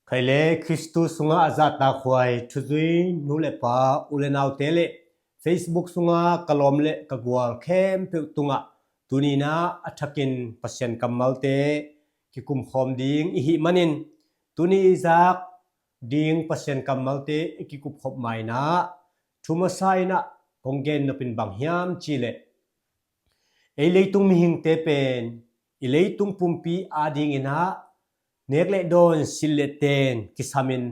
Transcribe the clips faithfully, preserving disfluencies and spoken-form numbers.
Khaile Khristu sungah a zahtakhuai thuzui nu le pa, u le naute le Facebook sungah ka lawm le ka gual khempeuh tungah tuninah a thakin Pasian kammalte kikumkhawm ding i hih manin, tuni i zak ding Pasian kammalte i kikupkhop mainah thu masa inah kong gen nopin bang hiam cihleh, ei leitung mihingte pen i leitung pumpi adinginah nek le dawn, silh le ten kisamin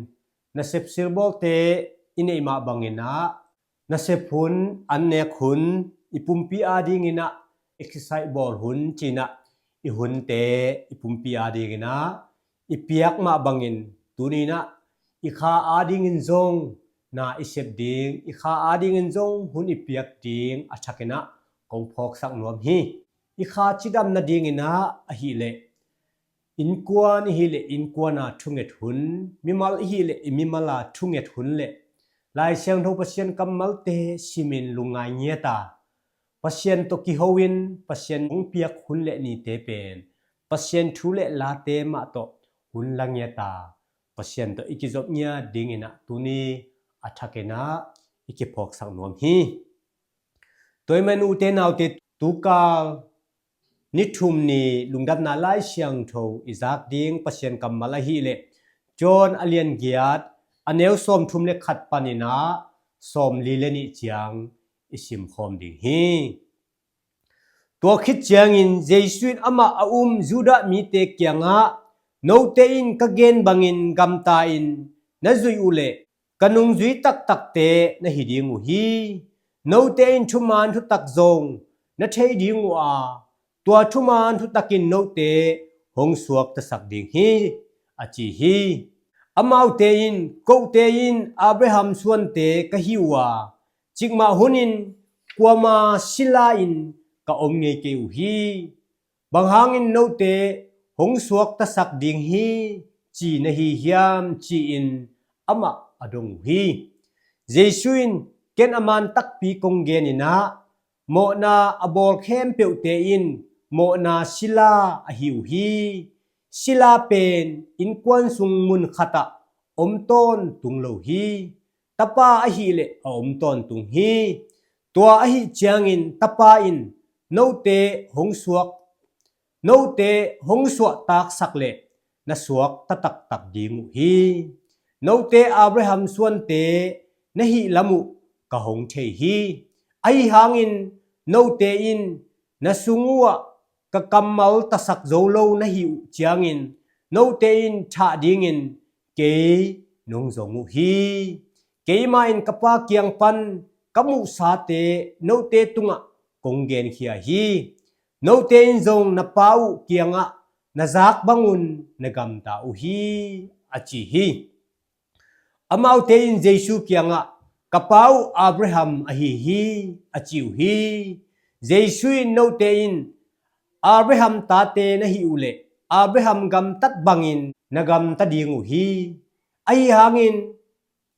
nasep silbawlte i neih mah banginah nasep hun, annek hun, i pumpi adinginah exercise bawl hun cinah i hunte i pumpi adinginah i piak mah bangin tuninah i kha adingin zong na i sep ding, i kha adingin zong hun i piak ding a thakinah kong phawksak nuam hi. I kha cidam nadinginah ahihleh innkuan i hileh innkuana thunget hun, mimal i hileh i mimala thunget hun le Lai Siangtho Pasian kammalte simin lungngai ngiata Pasian tawh kiho in Pasian hong piak hun le nite pen Pasian thu le late mah tawh hun la ngiata Pasian tawh i kizop ngiat dinginah tuni a thakinah i kiphawksak nuam hi. Tua ahih manin ute naute, tukal ni thum ni lungdamna Lai Siangtho i zak ding Pasian kammal ahihleh John a lian giat, a neu sawmthum le khat paninah sawmli le nih ciang i simkhawm ding hi. Tua khit ciangin Jesu in amah a um Judah mite kiangah, note in ka gen bangin gamta in na zuih uhleh ka nungzui taktakte na hi ding uh hi. Note in thuman thutak zong na thei ding uh a, tua thuman thutakin note hong suaktasak ding hi, a ci hi. Amaute in, kote in Abraham suante ka hi uh a, cikmah hunin kuama sila in ka om ngei kei uh hi. Bang hangin note hong suaktasak ding hi ci na hi hiam, ci-in amah a dong uh hi. Jesu in, ken a man takpi kong geninah, mawhna a bawl khempeuhte in mawhna sila ahi uh hi. Sila pen innkuan sung mun khatah om tawntung lo hi. Tapa ahihleh a om tawntung hi. Tua ahi ciangin Tapa in note hong suak, note hong suahtaksak leh na suakta taktak ding uh hi. Note Abraham suante na hih lam uh ka hong thei hi. Ahi hangin note in na sung uhah ka kammal tasak zo lo na hih uh ciangin note in thah dingin kei nong zong uh hi. Keimah in ka Pa kiang pan ka muhsate note tungah kong genkhia hi. Note in zong na pa uh kiangah na zak bangun na gamta uh hi, a ci hi. Amaute in Jesu kiangah, ka pa uh Abraham ahi hi, a ci uh hi. Jesu in, note in Abraham tate na hih uhleh Abraham gamtat bangin na gamta ding uh hi. Ahi hangin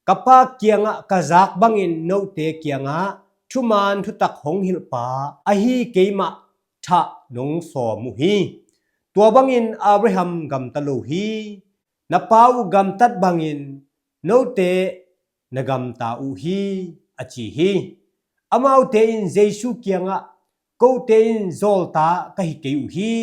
ka Pa kiangah ka zak bangin note kiangah thuman thutak hong hilhpa ahi keimah thah nong sawm uh hi. Tua bangin Abraham gamta lo hi. Na pa uh gamtat bangin note na gamta uh hi, a ci hi. Amaute in Jesu kiangah, kote in zawlta ka hi kei uh hi.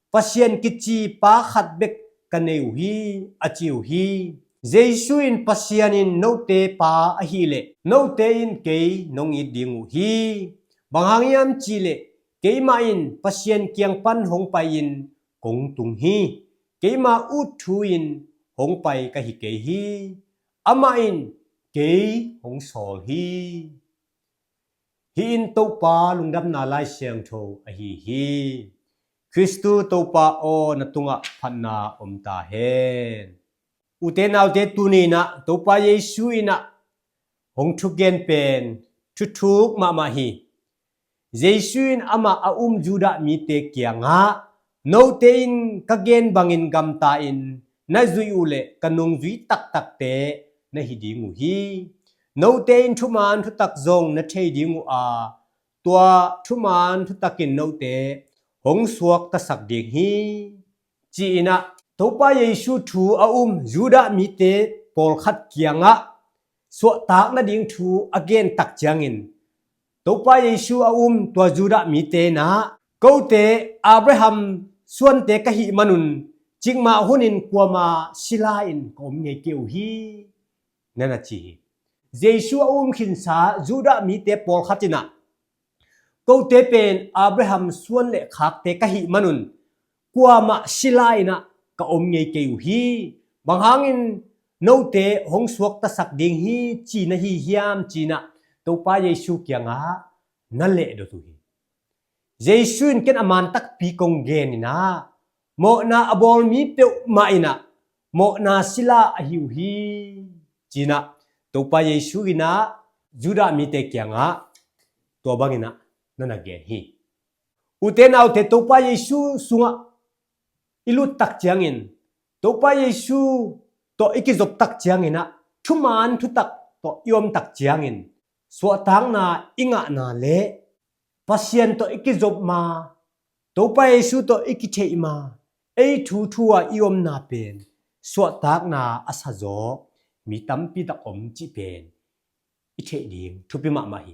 Pasian kici Pa khat bek ka nei uh hi, a ci uh hi. Jesu in, Pasian in note Pa ahihleh note in kei nong it ding uh hi. Bang hang hiam cihleh keimah in Pasian kiang pan hong pai-in kong tung hi. Keima ut thu-in hong pai ka hi kei hi. Amah in kei hong sawl hi. Hih in Topa lungdamna Lai Siangtho ahi hi. Khristu Topa aw, na tungah phatna om ta hen. Ute naute, tuninah Topa Jesu inah hong thugen pen thuthuk mahmah hi. Jesu in amah a um Judah mite kiangah, note in ka gen bangin gamta in na zuih uhleh ka nungzui taktakte na hi ding uh hi. Note in thuman thutak zong na thei ding uh a, tua thuman thutak in note hong suaktasak ding hi, ci-inah Topa Jesu thu a um Judah mite pawlkhat kiangah suahtak nading thu a gen tak ciangin, Topa Jesu a um tua Judah mite in ah, "Kote Abraham suante ka hih manun, cikmah hunin kuama sila in ka om ngei kei uh hi," na na ci hi. Jesu a um khinsa Judah mite pawlkhat in ah, "Kote pen Abraham suan le khakte ka hih manun, kuamah sila in ah ka om ngei kei uh hi. Bang hangin note hong suaktasak ding hi ci na hi hiam?" ci-in ah Topa Jesu kiangah na lehdot uh hi. Jesu in, "Ken a man takpi kong gen in ah, mawhna a bawl mi peuhmah in ah mawhna sila ahi uh hi," ci-in ah Topa Jesu in ah Judah mite kiangah tua bangin ah na na gen hi. Ute naute, Topa Jesu sungah i lut tak ciangin, Topa Jesu tawh i kizop tak ciangin ah, thuman thutak tawh i om tak ciangin, suahtakna i ngahna le Pasian tawh i kizop ma, Topa Jesu tawh i kitheih ma, ei thuthu-a i omna pen suahtakna a sazaw mi tampi tak om cih pen i theih ding thupi mahmah hi.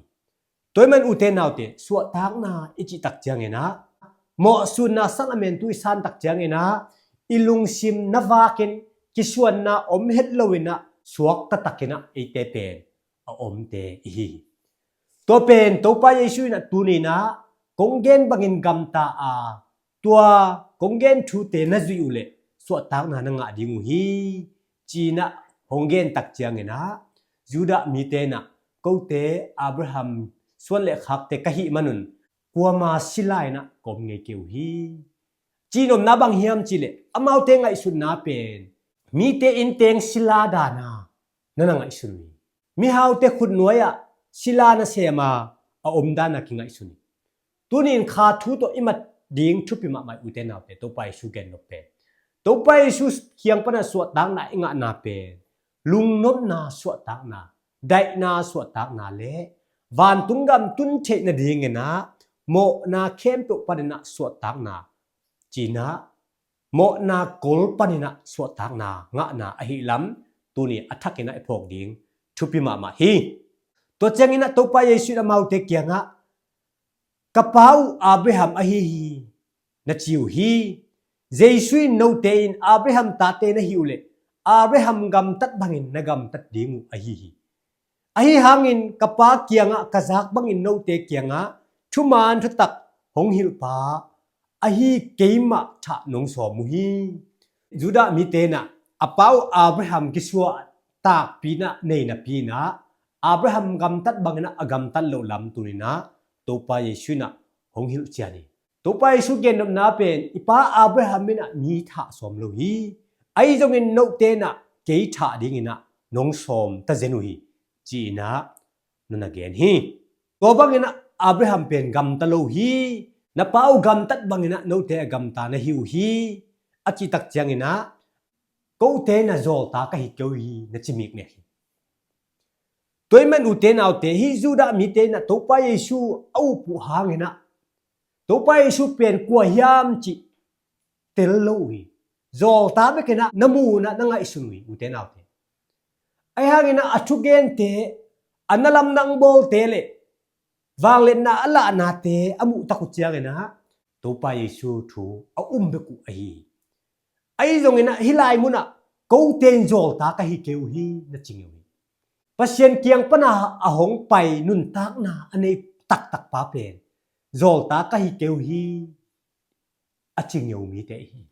Tua ahih man ute naute, suahtakna i cih tak ciangin ah, mawhsutna sanglamen tu i san tak ciangin ah, i lungsim na vakin kisuanna om het loin ah, suakta takin ah eite pen a omte i hi hi. Tua pen Topa Jesu in ah tuni-in ah kong gen bangin gamta a, tua kong gen thute na zuih uh leh suahtakna na ngah ding uh hi, ci-in ah hong gen tak ciangin ah, Judah mite in ah, "Kote Abraham suan le khakte ka hih manun, kuama sila in ah ka om ngei kei uh hi," ci-in omna bang hiam cih leh, amaute ngaihsutna pen mite innteng sila dan a na na ngaihsun uh hi. Mihaute khutnuai-ah sila nasem a a om dan a kingaihsun hi. Tuni-in kha thu tawh i mat ding thupi mahmah hi ute naute, Topa Jesu gennop pen. Topa Jesu kiang pan a suahtakna i ngahna pen lungnopna suahtakna, daihna suahtakna le vantung gam tun theih nadingin ah mawhna khempeuh panin ah suahtakna, ci-in ah mawhna kol panin ah suahtakna ngahna ahih lam tuni a thakin ah i phawk ding thupi mahmah hi. Tua ciangin ah Topa Jesu in amaute kiangah, "Ka pa uh Abraham ahi hi," na ci uh hi. Jesu in, "Note in Abraham tate na hi uh leh, Abraham gamtat bangin na gamtat ding uh ahi hi. Ahi hangin ka Pa kiangah ka zak bangin note kiangah thuman thutak hong hilhpa ahi keimah thah nong sawm uh hi." Judah mite in ah a pa uh Abraham kisuah takpi in ah nei napi in ah, Abraham gamtat bangin ah a gamtat loh lam tuni-in ah Topa Jesu in ah hong hilh cian hi. Topa Jesu gennopna pen, "I pa Abraham in ah mi thah sawm lo hi. Ahi zongin note in ah kei thah dingin ah nong sawm ta zen uh hi," ci-in ah na na gen hi. Tua bangin ah Abraham pen gamta lo hi. "Na pa uh gamtat bangin ah note a gamta na hi uh hi," a cih tak ciangin ah, "Kote in ah zawlta ka hi kei uh hi," na ci mikmek hi. Tua ahih man ute naute, hih Judah mite in ah Topa Jesu a up uh hangin ah, Topa Jesu pen kua hiam cih tel lo uh hi. Zawlta bekin ah na mu un ah na ngaihsun uh hi ute naute. Ahi hangin ah a thugente, a na lamdang bawlte le vangliatna a lahnate a muh tak uh ciangin ah Topa Jesu thu a um bek uh ahi hi. Ahi zongin ah hih lai munah, "Kote in zawlta ka hi kei uh hi," na ci ngeu hi. Pasian kiang pana a hong pai nuntakna a nei taktak pa pen zawlta ka hi kei uh hi, a ci ngeu mite i hi.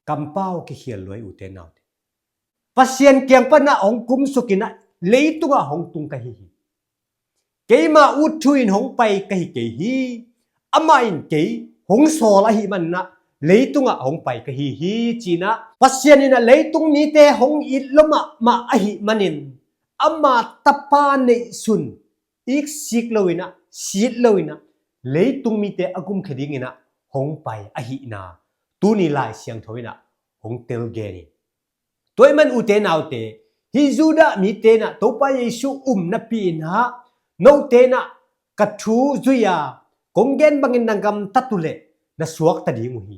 Kampau kikhial luai ute naute. Pasian kiang pana hong kumsukin ah leitungah hong tung ka hi hi. Keima ut thu in hong pai ka hi kei hi. Amah in kei hong sawl ahih manin ah leitungah hong pai ka hi hi, ci-in ah Pasian in ah leitung mite hong it lua mahmah ahih manin ama tapa neihsun iksik loin ah, sit loin ah, leitung mite a gumkhia dingin ah hong pai ahihna tuni Lai Siangtho in ah hong tel gen hi. Tua ahih man ute naute, hih Judah mite in ah Topa Jesu um napi in ah, "Note in ah ka thu zui a kong gen bangin na gamtat uh leh na suakta ding uh hi,"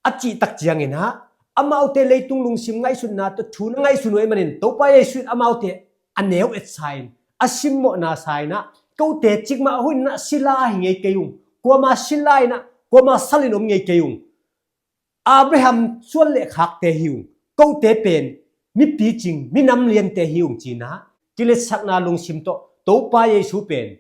a cih tak ciangin ah, Amaute leitung lungsim ngaihsutna tawh thu na ngaihsun uh ahih manin Topa Jesu in amaute a neu et sa in, a simmawhna sa in ah, kote cikmah hun in ah sila hi ngei kei ung, kuama sila in ah, kuama sal in om ngei kei ung. Abraham suan le khakte hi ung, kote pen mi picing, mi nam liante hi ung ci-in ah, kiletsakna lungsim tawh Topa Jesu pen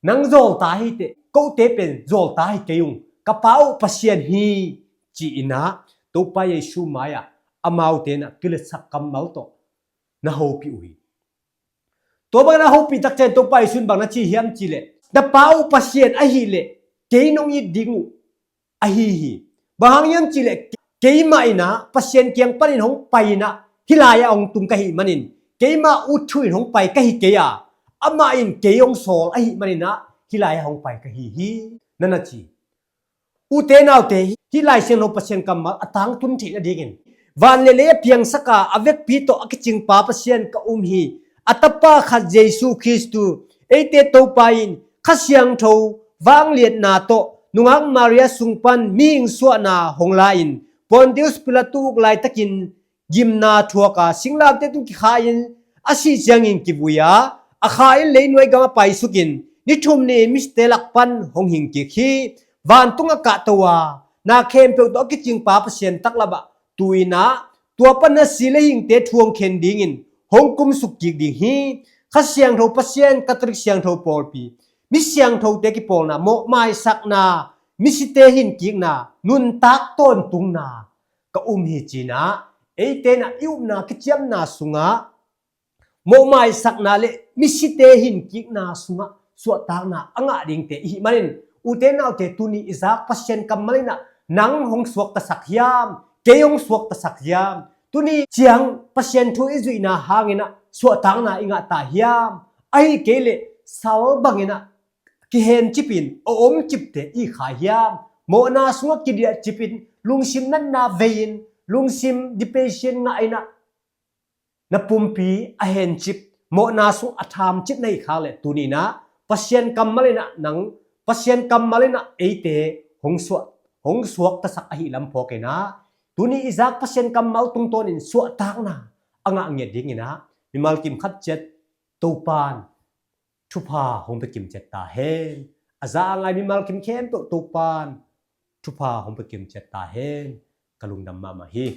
nang zawlta hi teh, kote pen zawlta hi kei ung, ka Pa uh Pasian hi ci-in ah Topa Jesu mai-ah amaute in ah kiletsak kammal tawh na hopih uh hi. Tua bangin a hopih tak ciang Topa Jesu in bang na ci hiam cih leh, na Pa uh Pasian ahih leh kei nong it ding uh ahi hi. Bang hang hiam cih leh, keimah in ah Pasian kiang panin hong pai in ah hih lai-ah hong tung ka hih manin, keimah ut thu in hong pai ka hi kei a, amah in kei hong sawl ahih manin ah hih lai-ah hong pai ka hi hi, na na ci. Ute naute, hih Lai Siangtho Pasian kammal a tangtun theih nadingin, van le lei a piangsak a, a vekpi tawh a kicingpa Pasian ka um hi. A Tapa khat Jesu Khristu, eite Topa in Kha Siangtho vangliatna tawh nungak Maria sung pan mihing suahna hong la-in, Pontius Pilat uk laitakin gimna thuak a, singlamteh tung kikhai-in a sih ciangin kivui a, a kha in leinuai gam a paisukin ni thum ni-in misite lak pan hong hing kik hi. Vantung a kahto a, na khempeuh tawh a kicingpa Pasian taklam ah tu-in ah, tua pan a si le hingte thu hong khen dingin hong kumsuk kik ding hi. Kha Siangtho Pasian, Catholic Siangtho Pawlpi, mi siangthote kipawlna, mawhmaisakna, misite hinkikna, nuntak tawntungna ka um hi ci-in ah, eite in ah i upna kiciamna sungah mawhmaisakna le misite hinkikna sungah suahtakna a ngah dingte i hih manin, ute naute, tuni i zak Pasian kammal in ah nang hong suaktasak hiam, kei hong suaktasak hiam? Tuni ciang Pasian thu i zuihna hangin ah suahtakna i ngah ta hiam? Ahih kei leh sal bangin ah kihencipin a omcipte i kha hiam? Mawhna sungah kidiahcipin, lungsim natna vei-in, lungsim depression ngah in ah na pumpi a hencip, mawhna sung a thamcip na hih khak leh, tuni in ah Pasian kammal in ah nang, Pasian kammal in ah eite hong suak, hong suaktasak ahih lam phawk in ah, tuni i zak Pasian kammal tungtawnin suahtakna a ngah ngiat dingin ah, mimal kim khat ciat Topa'n thupha hong pia kim ciat ta hen. A za a ngai mimal kim khempeuh Topa'n thupha hong pia kim ciat ta hen. Ka lungdam mahmah hi.